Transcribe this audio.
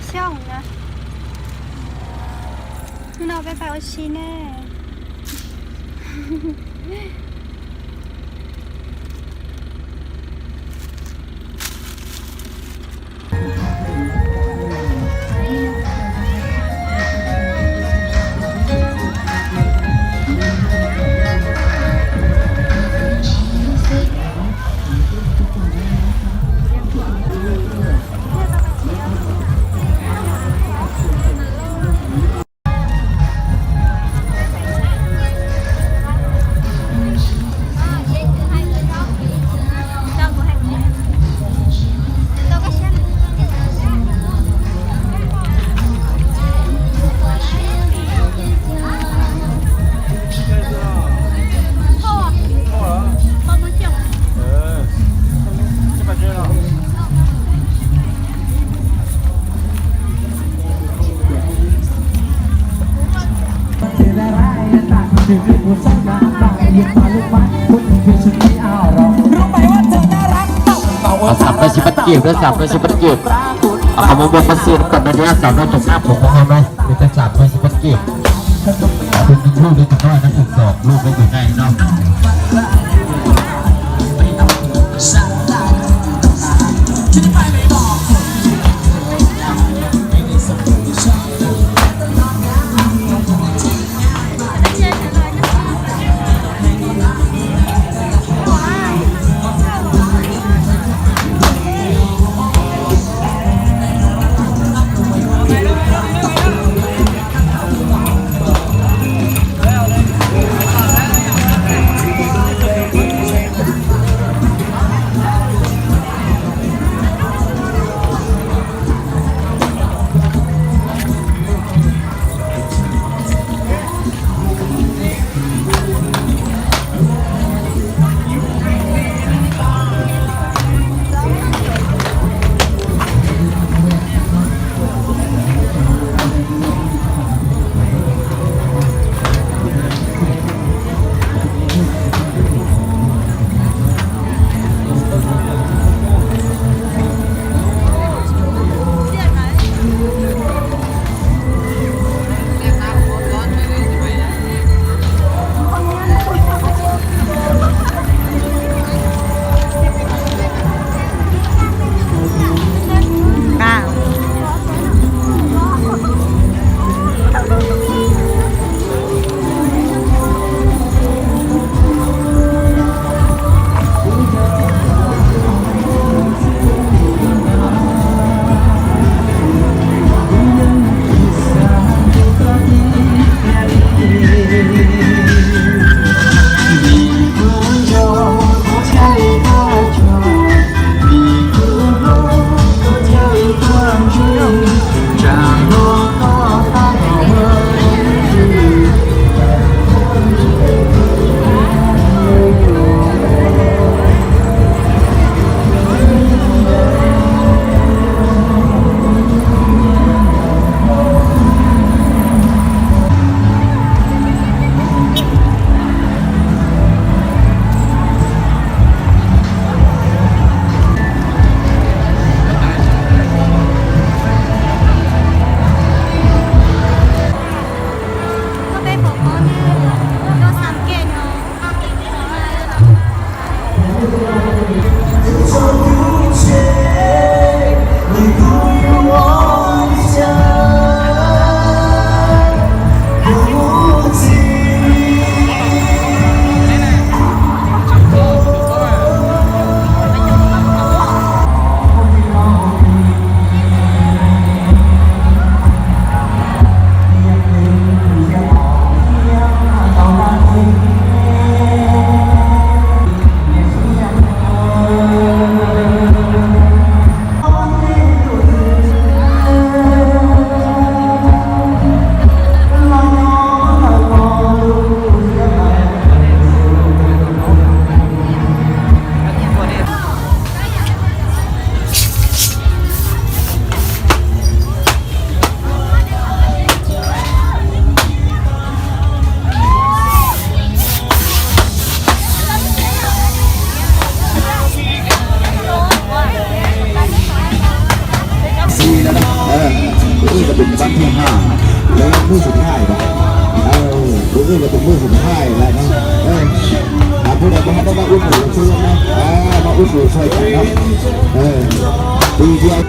Xyooj na. Hnub no peb pais ua si ne. Xav peb sib peb kiag, peb xav peb sib peb kiag. Qhov muaj muaj peb xwb kom nej thiab xav peb tus kab puas muaj no, peb xav peb sib peb kiag. Tus lub li tus no na, tus lub li tus no. Mười hai, lấy mười phẩy hai đó. Ờ, bốn người là tụi mười phẩy hai là nó. Ờ, à, cô này có hát đó, bác út rồi, xung quanh đó. À, bác út rồi, xoay cẳng đó. Ờ, đi theo.